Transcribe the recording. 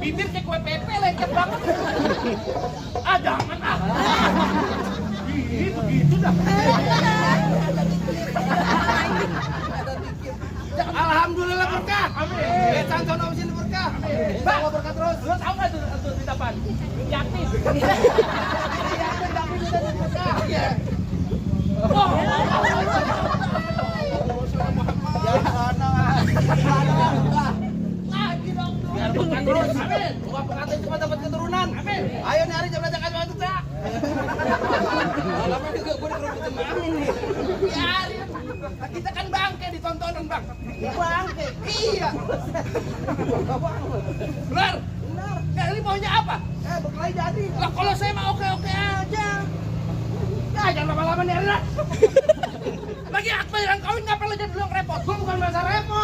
bibir kayak kue pepe lengket banget. Ah jangan ah. Ih, begitu dah. Alhamdulillah berkah. Amin. Santono mesin berkah. Bang, berkah terus. Lu tahu enggak tuh di depan? Yakin. Yakin tapi udah berkah. Iya. Oh. Ya ana. Lagi dong. Biar berkah terus. Amin. Gua pengantin cepat dapat keturunan. Amin. Ayo nih hari coba jangan bantu tak. Lama juga gua dikerubutin Amin nih. Biarin. Kita kan bangke ditontonin bang. Bangke. Iya. Benar. Benar. Kali maunya apa? Berkelahi jadi. Lah kalau saya mah oke-oke aja. Nah, jangan lama-lama nih, Rina. Lagi Akmal yang kawin ngapain lo jadi lu yang repot? Gua bukan masalah repot.